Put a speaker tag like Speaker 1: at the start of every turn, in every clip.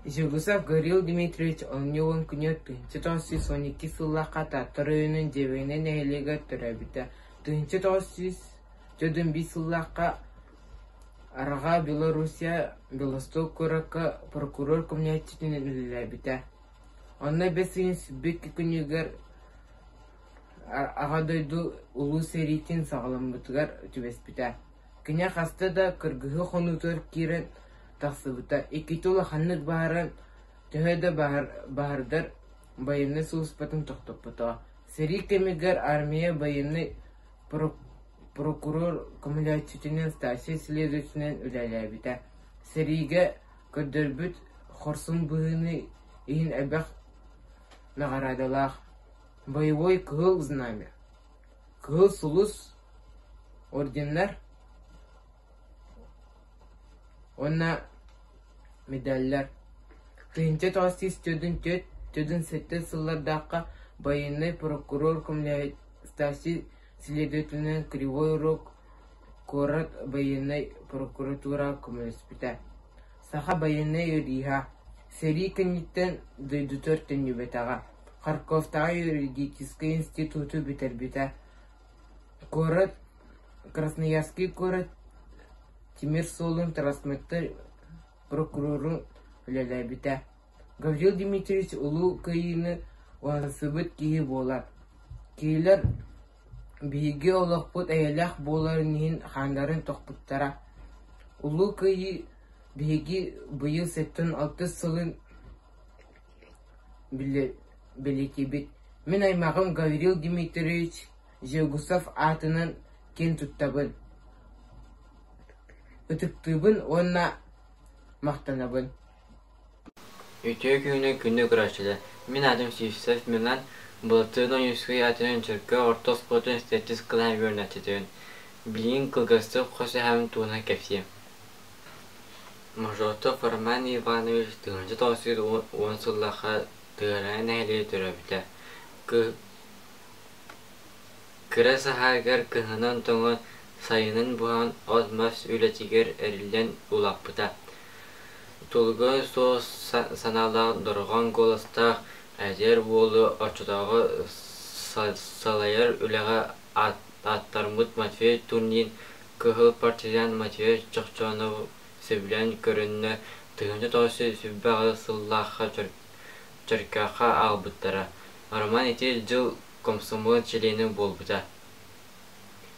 Speaker 1: Жегусов Гаврил Дмитриевич олунньу уон күнүгэр 1912 сыллаахха Таатта оройуонун Дьиэбэгэнэ нэһилиэгэр төрөөбүтэ. 1941 сыллаахха Арҕаа Белоруссия Белосток куоракка прокурор көмөлөһөөччүтүнэн үлэлээбитэ. Онно бэс ыйын 22 күнүгэр Аҕа дойду Улуу сэриитин саҕаламмытыгар түбэспитэ. Кини хаста да кыргыһыы хонуутугар киирэн тахсыбыта, иккитэ улаханнык баһаран, төһө да баһардар байыаннай сулууспатын тохтоппотоҕо. Сэрии кэмигэр армия байыаннай прокурор көмөлөһөөччүтүнэн, старшай следователинэн үлэлээбитэ. Сэриигэ көрдөрбүт хорсун быһыыны иһин элбэх наҕараадалаах. Боевой Кыһыл Знамя, Кыһыл Сулус орденнар уонна медаллар. 1944-47 сыллардаахха байыаннай прокурор көмөлөһө следователинэн Кривой Рог куорат байыаннай прокуратураҕа көмөлөспүтэ. Саха байыаннай юриһа, сэрии кэнниттэн дойдутугар төннүбэтэҕэ. Харьковтааҕы юридическай институту бүтэрбитэ. Куорат Красноярский куорат тимир суолун трансметтер прокурорун үлэлээбитэ. Гаврил Дмитриевич Улуу Кыайыыны уһансыбыт киһи буолар. Кинилэр биһиги олохпут эйэлээх буоларын иһин хааннарын тохпуттара. Улуу Кыайыы биһиги быйыл 76 сылын бэлиэтиибит. Мин аймаҕым Гаврил Дмитриевич Жегусов аатынан киэн туттабын, ытыктыыбын уонна махтанабын.
Speaker 2: Үтүө күнүнэн күндү көрөөччүлэр! Мин аатым Сивцев Милан, Былатыан Ойуунускай аатынан Чөркөөх орто оскуолатын сэттис кылааһын үөрэнээччитэбин. Билигин кылгастык хос эһээм туһунан кэпсиэм. Мажотов Роман Иванович 1910 сыллаахха Тыараһа нэһилиэгэр төрөөбүтэ. Кыра саһаарыгар кыһынын тоҥон, сайынын буһан от-мас үлэтигэр эриллэн улааппыта. Тулуга суох санаалаах дорҕоон куоластаах эдэр уолу оччотооҕу салайар үлэҕэ аттарбыт Матвей Турнин кыһыл партизан Матвей Чохчоонов сөбүлээн көрөннөр 1928 сыллаахха Чөркөөххө аҕалбыттара. Роман ити дьыл комсомол чилиэнэ буолбута.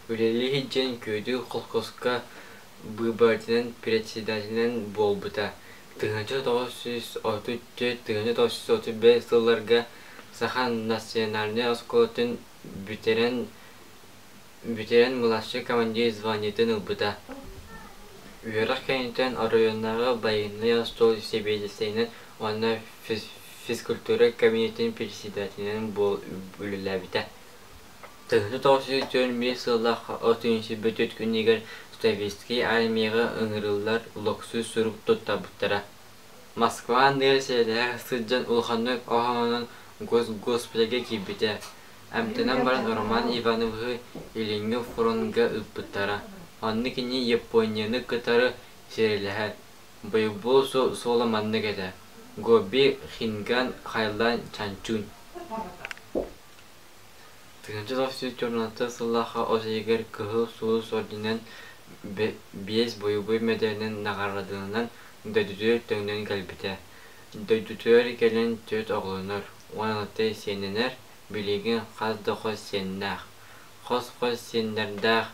Speaker 2: Үлэлии сылдьан Күөдүк холкуоска быыбарынан председателинэн буолбута. 1934-1935 сылларга Саха национальнай оскуолатын бүтэрэн бүтэрэн младшай командир званиетын ылбыта. Үөрэх кэнниттэн оройуоннааҕы байыаннай остуол сэбиэдиссэйинэн уонна физкультура кабинетын председателинэн үлэлээбитэ. 1945 сыллаах от бүтүт күнүгэр Советскай армияҕа ыҥырыллар локсу сурук туттарбыттара. Москва анныгар сэрэлэһэ сылдьан улаханнык оһолонон госпитальга киирбитэ. Эмтэнэн баран Роман Ивановиһы Илиҥҥи фроҥҥа ыыппыттара. Онно кини Японияны кытары сэриилэһэр. Бойобуой суола маннык этэ: Гоби, Хинган, Хайлан, Чанчунь. 1914 сыллаахха от ыйыгар Кыһыл Сулус орденынан биэс бойобуой мэдээлинэн наҕараадаланан дойдутугар төннөн кэлбитэ. Дойдутугар кэлэн түөрт оҕолонор, 16 сиэннэнэр, билигин хас да хос сиэннээх. Хос-хос сиэннэрдээх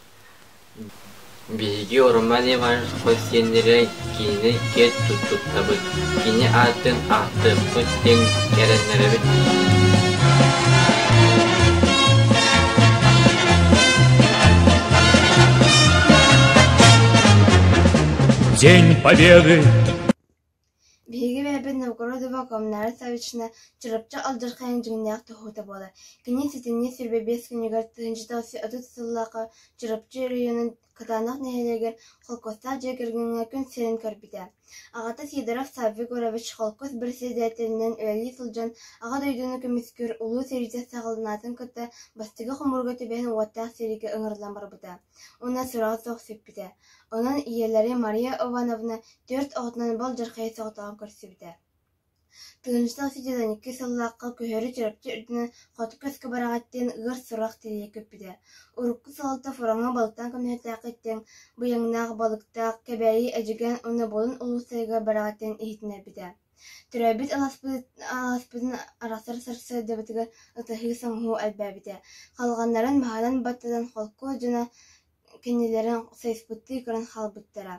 Speaker 2: Биһиги Роман Иванович хос сиэннэрэ кинини киэр туттабыт, кини аатын ааттыахпыт диэн эрэннэрэбит.
Speaker 3: День Победы!
Speaker 4: Биһиги бэйэбит Новгородова Комнара Саввична Чурапчы алдьархайын дьиҥнээх туоһута буолар. Кини сэтинньи 25 күнүгэр 1930 сыллаахха Чурапчы оройуонун Кытаанах нэһилиэгэр холкуостаах дьиэ кэргэҥҥэ күн сирин көрбүтэ. Аҕата Сидоров Савва Егорович холкуос бэрэссэдээтэлинэн үлэлии сылдьан Аҕа дойдуну көмүскүүр Улуу сэриитэ саҕаланаатын кытта бастакы хомуурга түбэһэн уоттаах сэриигэ ыҥырыллан барбыта уонна сураҕа суох сүппүтэ. Онон ийэлэрэ Мария Ивановна түөрт оҕотунан бал дьархайы соҕотоҕун көрсүбүтэ. Тыһыынча 902 сыллаахха күһүөрү Чурапчы үрдүнэн хоту көскө бараҕыт диэн ыар сурах тиийэ көппүтэ. Урукку салалта фроҥҥа балыктаан көмүһүтээххиттэн быйаҥнаах, балыктаах, Кэбээйи, Эдьигээн уонна Булун улуустарыгар бараҕыт диэн иһитиннэрбитэ. Төрөөбүт алааспытын арахсар сарсыардабытыгар ытаһыы-соҥоһуу элбээбитэ. Халҕаннарын баһынан баттатан холкуос дьоно кэннилэрин сайыспыттыы көрөн хаалбыттара.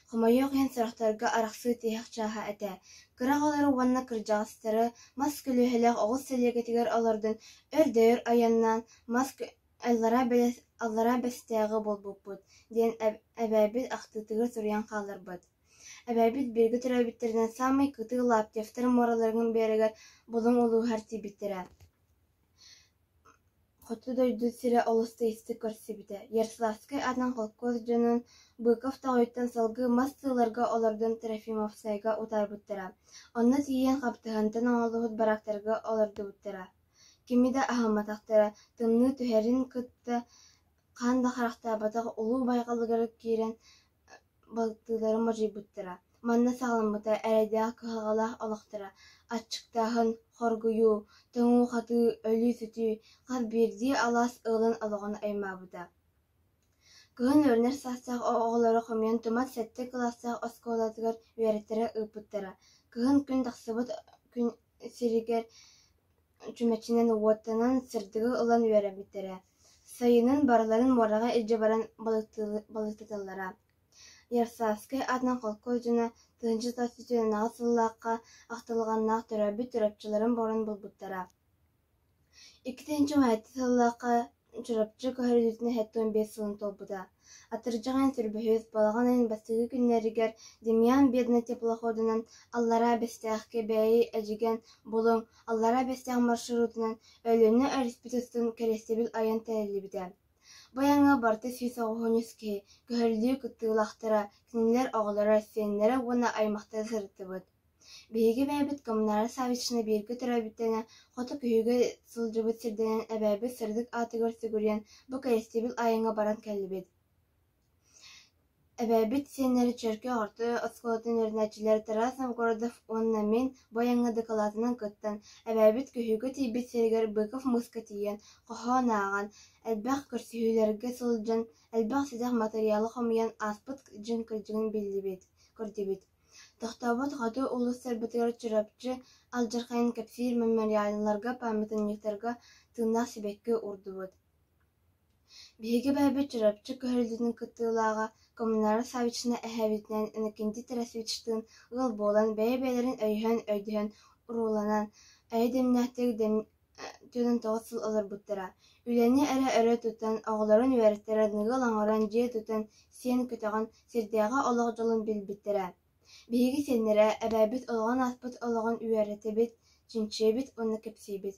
Speaker 4: Хомойуох иһин сорохторго арахсыы тиһэх чааһа этэ. Кыра оҕолору уонна кырдьаҕастары мас көлүөһэлээх оҕус сэлиэгэтигэр олордон өр да өр айаннаан мас Аллараа Бэстээҕи буолбуппут диэн эбээбит ахтыытыгар суруйан хаалларбыт. Эбээбит бииргэ төрөөбүттэринэн саамай кытыы Лаптевтар муораларын биэрэгэр Булуҥ улууһугар тиийбиттэрэ. Хоту дойду сирэ олус тыйыстык көрсүбүтэ. Ярославскай аатынан холкуос дьонун Быков тоҕойуттан салгыы мас сыаларга олордон Трофимовскайга утаарбыттара. Онно тиийэн хаптаһынтан оҥоһуллубут бараактарга олордубуттара. Кими да аһымматахтара, тымныы түһэрин кытта хаан да харахтаабатах улуу байҕалыгар киирэн балыктыыларын модьуйбуттара. Манна саҕаламмыта эрэйдээх кыһалҕалаах олохторо, аччыктааһын, хоргуйуу, тоҥуу-хатыы, өлүү-сүтүү хас биирдии алаас ыалын олоҕун аймаабыта. Кыһын үөрэнэр саастаах оҕолору хомуйан Тумат сэттэ кылаастаах оскуолатыгар үөрэттэрэ ыыппыттара. Кыһын күн тахсыбыт күн сиригэр чүмэчинэн уоттанан сырдыгы ылан үөрэммиттэрэ. Сайынын барыларын муораҕа илдьэ баран балыктаталлара. Ярославскай аатынан холкуос дьоно 1998 сыллаахха ахтылҕаннаах төрөөбүт Чурапчыларын борон булбуттара. 2017 сыллаахха Чурапчы көһөрүллүүтүн 75 сылын туолбута. Атырдьах ыйын сөрбөһүс, балаҕан ыйын бастакы күннэригэр Демьян Бедный теплоходунан Аллараа Бэстээххэ Бээйи Эдьигээн Булуҥ, Аллараа Бэстээх маршрутунан Өлүөнэ өрүспүт устун кэриэстэбил айан тэриллибитэ. Бу айаҥҥа барыта 193 киһи, көһөрүллүү кыттыылаахтара, кинилэр оҕолоро, сиэннэрэ уонна аймахтара сырыттыбыт. Биһиги бэйэбит Коммунара Саввична бииргэ төрөөбүттэнэ, хоту күһүгү сылдьыбыт сирдэнэн эбээбит сырдык аатыгар сүгүрүйэн бу кэриэстэбил айаҥҥа баран кэллибит. Эбээбит сиэннэрэ Чөркөөх орто оскуолатын үөрэнээччилэрэ Тарас Новгородов уонна мин бу айаҥҥа дакылаатынан кыттан, эбээбит күһүгү тиийбит сиригэр Быков мууска тиийэн, хоһоон ааҕан, элбэх көрсүһүүлэргэ сылдьан, элбэх сэдэх матырыйаалы хомуйан ааспыт дьиҥ кырдьыгын биллибит, көрдүбүт. Тохтообот хоту улуустарбытыгар Чурапчы алдьархайын кэпсиир мемориалларга, пааматынньыктарга тыыннаах сибэкки уурдубут. Биһиги бэйэбит Чурапчы көһөрүллүүтүн кыттыылааҕа Коммунара Саввична эһээбитинэн Иннокентий Тарасевичтыын ыал буолан, бэйэ-бэйэлэрин өйөһөн, өйдөһөн, урууланан, эйэ-дэмнээхтик 49 сыл олорбуттара. Үлэни эрэ өрө тутан, оҕолорун үөрэттэрэн, ыал оҥорон, дьиэ тутан, сиэн көтөҕөн, сирдээҕи олох дьолун билбиттэрэ. Биһиги сиэннэрэ, эбээбит олоҕун ааспыт олоҕун үөрэтэбит, чинчийэбит уонна кэпсиибит.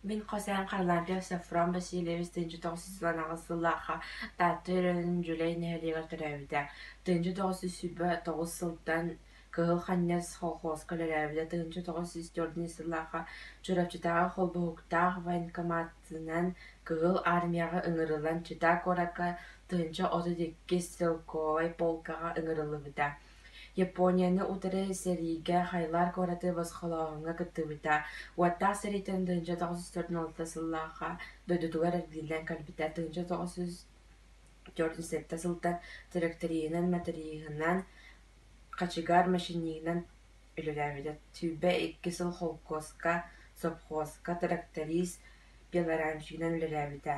Speaker 5: Мин хос эһэм Харлампьев Софрон Васильевич 1998 сыллаахха Таатта үөрэнэн Дьүлэй нэһилиэгэр төрөөбүтэ. 1929 сылтан Кыһыл Ханньас колхуоска үлэлээбитэ. 1904 сыллаахха Чурапчытааҕы холбоһуктаах военкоматынан Кыһыл Армияҕа ыҥырыллан Чита куоракка 1032 стрелковай полкаҕа ыҥырыллыбыта. Японияны утары сэриигэ Хайлар куораты босхолооһуҥҥа кыттыбыта. Уоттаах сэрииттэн 1946 сыллаахха дойдутугар эргиллэн кэлбитэ. 1947 сылтан тракториһынан, моториһынан, хачыгаар машиниһынан үлэлээбитэ. 22 сыл холкуоска, сопхуоска тракторист, пилорамщигынан үлэлээбитэ.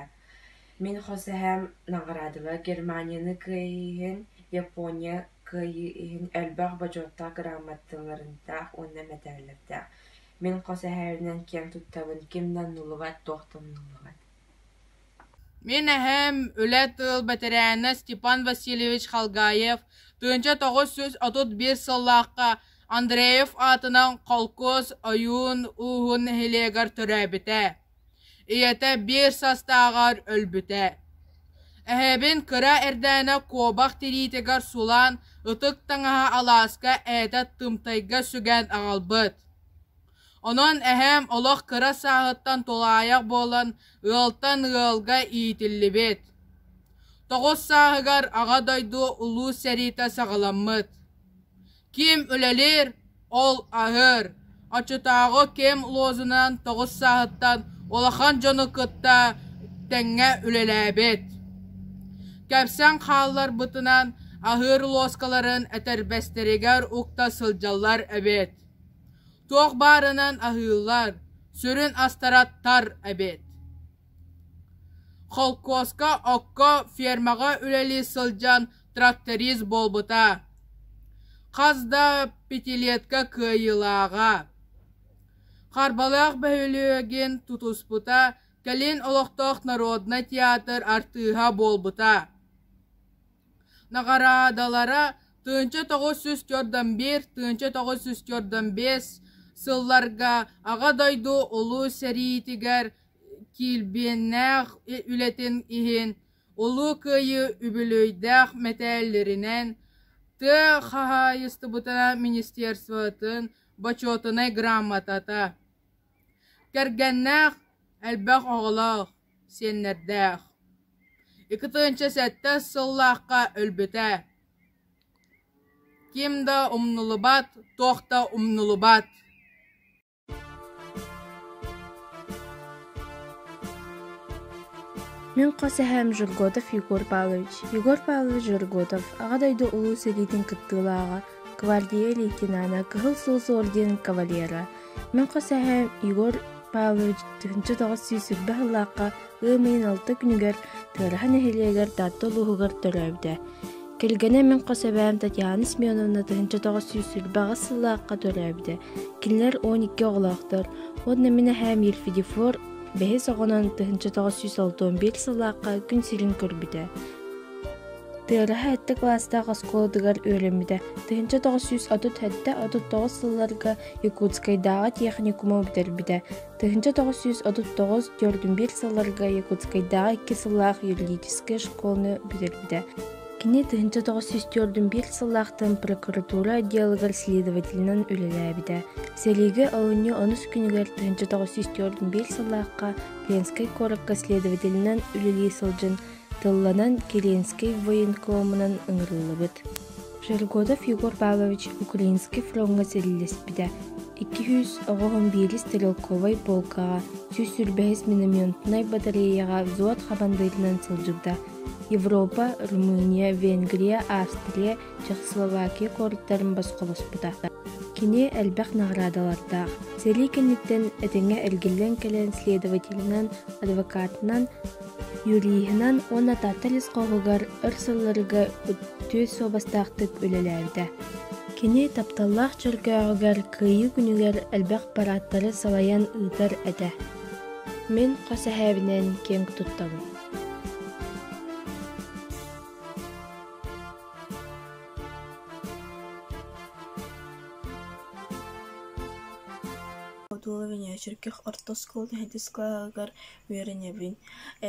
Speaker 5: Мин хос эһээм наҕараадалара Германияны кыайыы иһин, Япония кыайыы иһин элбэх бочуоттаах грамоталардаах уонна мэтээллэрдээх. Мин хос эһээбинэн киэн туттабын, ким да умнуллубат, туох да умнуллубат.
Speaker 6: Мин эһэм үлэ тыыл бэтэрээнэ Степан Васильевич Халгаев 1931 сыллаахха Андреев аатынан холкуос Ойуун ууһун нэһилиэгэр төрөөбүтэ. Ийэтэ биир састааҕар өлбүтэ. Эһэбин кыра эрдэҕинэ куобах тириитигэр сулаан ытык таҥаһа алааска эһэтэ тымтайга сүгэн аҕалбыт. Онон эһээм олох кыра сааһыттан тулаайах буолан ыалтан ыалга иитиллибит. 9 сааһыгар Аҕа дойду Улуу сэриитэ саҕаламмыт. Ким үлэлиир, ол аһыыр. Оччотооҕу кэм лозунан 9 сааһыттан улахан дьону кытта тэҥҥэ үлэлээбит. Кэпсэн хаалларбытынан аһыыр луоскаларын этэрбэстэригэр укта сылдьаллар эбит. Туох баарынан аһыыллар, сүрүн астара тар эбит. Холкуоска окко фермаҕа үлэлии сылдьан тракторист буолбута. Хас да пятилетка кыайыылааҕа. Харбалаах бөһүөлэгин тутуспута, кэлин олохтоох народнай театр артыыһа буолбута. Наҕараадалара 1941 1945 сылларга Аҕа дойду Улуу сэриитигэр килбиэннээх үлэтин иһин Улуу Кыайыы үбүлүөйдээх мэтээллэринэн Тыа хаһаайыстыбата министерствотын Бочуотунай грамотата, кэргэннээх, элбэх оҕолоох, сиэннэрдээх. 2007 сыллаахха өлбүтэ. Ким да умнулубат, туох да умнулубат.
Speaker 7: Мин хос эһээм Жерготов Егор Павлович. Егор Павлович Жерготов Аҕа дойду Улуу сэриитин кыттыылааҕа, гвардия лейтенана, Кыһыл Сулус орденын кавалера. Мин хос эһээм Егор Павлович 1920 сыллаахха ыам ыйын алта күнүгэр Тыараһа нэһилиэгэр Таатта улууһугар төрөөбүтэ. Кэргэнэ мин хос эбээм Татьяна Семеновна 1928 сыллаахха төрөөбүтэ. Кинилэр 12 оҕолоохтор уонна мин эһээм Елфидифор бэһис оҕонон 1961 сыллаахха күн сирин көрбүтэ. Тыараһа сэттэ кылаастаах оскуолатыгар үөрэммитэ. 1937-39 сылларга Якутскайдааҕы техникуму бүтэрбитэ. 1939-41 сылларга Якутскайдааҕы икки сыллаах юридическай школаны бүтэрбитэ. Кини 1941 сыллаахтан прокуратура отделыгар следователинэн үлэлээбитэ. Сэриигэ олунньу онус күнүгэр 1941 сыллаахха Ленскэй куоракка следователинэн үлэлии сылдьан тылланан Киренскэй военкомунан ыҥырыллыбыт. Жерготов Егор Павлович Украинскай фроҥҥа сэриилэспитэ. 291 стрелковай полкаҕа 125 минометнай батареяҕа взвод хамандыырынан сылдьыбыта. Европа, Румыния, Венгрия, Австрия, Чехословакия куораттарын босхолоспута. Кини элбэх наҕараадалардаах. Сэрии кэнниттэн этэҥҥэ эргиллэн кэлэн следователинэн, адвокатынан, юриһынан уонна Таатта лесхоһугар өр сылларга үтүө суобастаахтык үлэлээбитэ. Кини тапталлаах Чөркөөҕүгэр Кыайыы күнүгэр элбэх парааттары салайан ыытар этэ. Мин хос эһээбинэн киэҥ туттабын.
Speaker 8: Одуулабын Чөркөх орто оскуолатын сэттис кылааһыгар үөрэнэбин.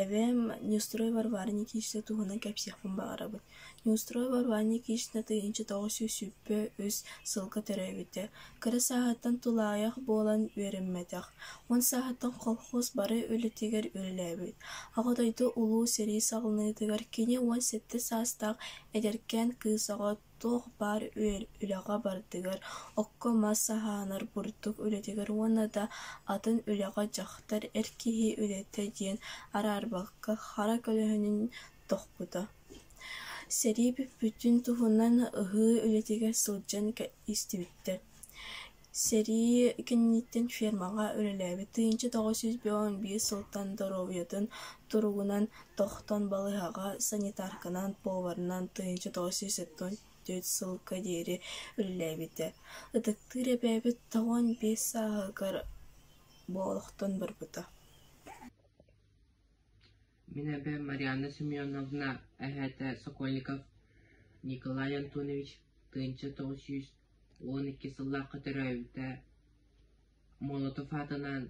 Speaker 8: Эбээм Неустроева Варвара Никитична туһунан кэпсиэхпин баҕарабын. Неустроева Варвара Никитична 1923 сылга төрөөбүтэ. Кыра сааһыттан тулаайах буолан үөрэммэтэх. Уон сааһыттан колхоз бары үлэтигэр үлэлээбит. Аҕа дойду Улуу сэрии саҕаланыытыгар кини 17 саастаах эдэркээн кыыс оҕо туох баар үлэҕэ барытыгар, окко мас саһаанар, бурдук үлэтигэр уонна да атын үлэҕэ дьахтар эр киһи үлэтэ диэн араарбакка хара көлөһүнүн тохпута. Сэрии бүппүтүн туһунан ыһыы үлэтигэр сылдьан истибиттэр. Сэрии кэнниттэн фермаҕа үлэлээбит 1951 сылтан доруобуйатын туругунан тохтон балыыһаҕа санитарканан, поварынан 1974 сылга диэри үлэлээбитэ. Ытыктыыр эбээбит 95 сааһыгар бу олохтон барбыта.
Speaker 1: Мин эбээм Марианна Семеновна эһээтэ Сокольников Николай Антонович 1912 сыллаахха төрөөбүтэ, Молотов аатынан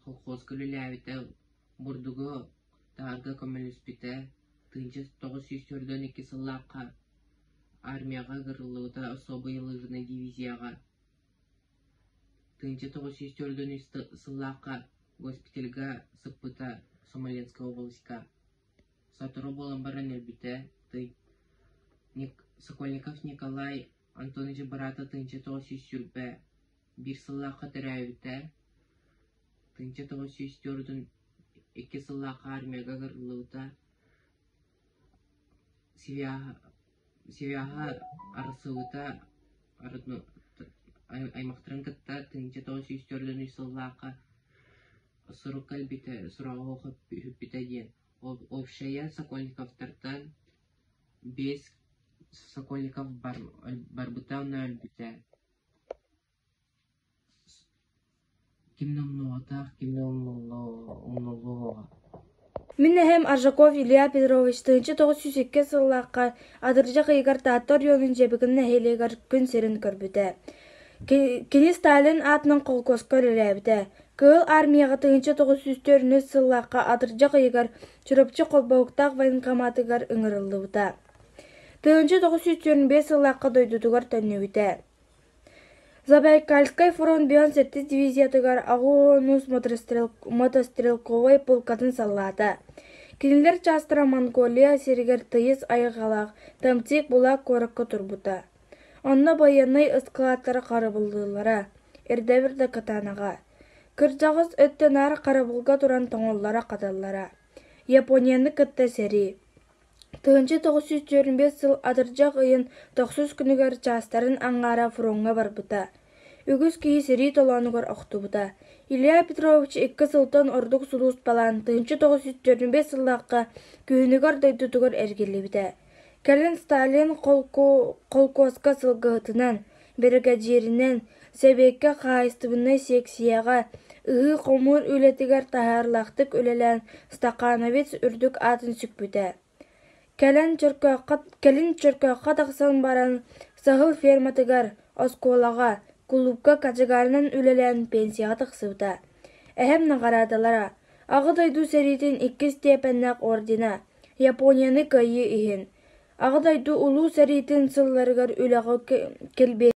Speaker 1: колхозка үлэлээбитэ, бурдугу таһарга көмөлөспүтэ, 1942 сыллаахха армияҕа ыҥырыллыбыта особо лыжный дивизияҕа 1943 сыллаахха госпитальга сыппыта Смоленскай областька. Сотору буолан баран өлбүтэ. Сокольников Николай Антонович быраата 1920. биир сыллаахха төрөөбүтэ, 1942 сыллаахха армияга ыҥырыллыбыта, Свяһа арахсыбыта, аймахтарын кытта 1943 сыллаахха сурук кэлбитэ, сураҕа суох сүппүтэ диэн. Общайа Сокольниковтартан биэс Сокольников барбыта уонна өлбүтэ. Ким да умнубатах, ким да умнуллуоҕа.
Speaker 7: Мин эһэм Аржаков Илья Петрович 1902 сыллаахха атырдьах ыйыгар Таатта оройуонун Дьэбикин нэһилиэгэр күн сирин көрбүтэ. Кини Сталин аатынан холкуоска үлэлээбитэ. Кыһыл Армияҕа 1904 сыллаахха атырдьах ыйыгар Чурапчы холбоһуктаах военкоматыгар ыҥырыллыбыта. 1945 сыллаахха дойдутугар төннүбүтэ. Забайкальскай фронт бион сэттис дивизиятыгар аҕыс мотострелковай полкатын саллаата. Кинилэр чаастара Монголия сиригэр тыйыс айылҕалаах Тамтик-Булак куоракка турбута. Онно байыаннай ыскылааттары харабыллыыллара, ирдэбил да кытаанаҕа. Кырдьаҕас өттө наар харабылга туран тоҥоллоро-хаталлара. Японияны кытта сэрии. 1945 сыл атырдьах ыйын тохсус күнүгэр чаастарын аҥаара фроҥҥа барбыта. Үгүс киһи сэрии толоонугар охтубута. Илья Петрович икки сылтан ордук сулууспалаан 1945 сыллаахха күһүнүгэр дойдутугар эргиллибитэ. Кэлин Сталин холкуоска сылгыһытынан, биригэдьииринэн, сэбиэккэ хаһаайыстыбаннай сиэксийэҕэ, ыһыы-хомуур үлэтигэр таһаарыылаахтык үлэлээн стахановец үрдүк аатын сүкпүтэ. Кэлин Чөркөөххө тахсан баран саһыл ферматыгар, оскуолаҕа, кулуупка кочегарынан үлэлээн пенсияҕа тахсыбыта. Эһэм наҕараадалара: Аҕа дойду сэриитин иккис степеннээх ордена, Японияны кыайыы иһин, Аҕа дойду Улуу сэриитин сылларыгар үлэҕэ килбиэннээх.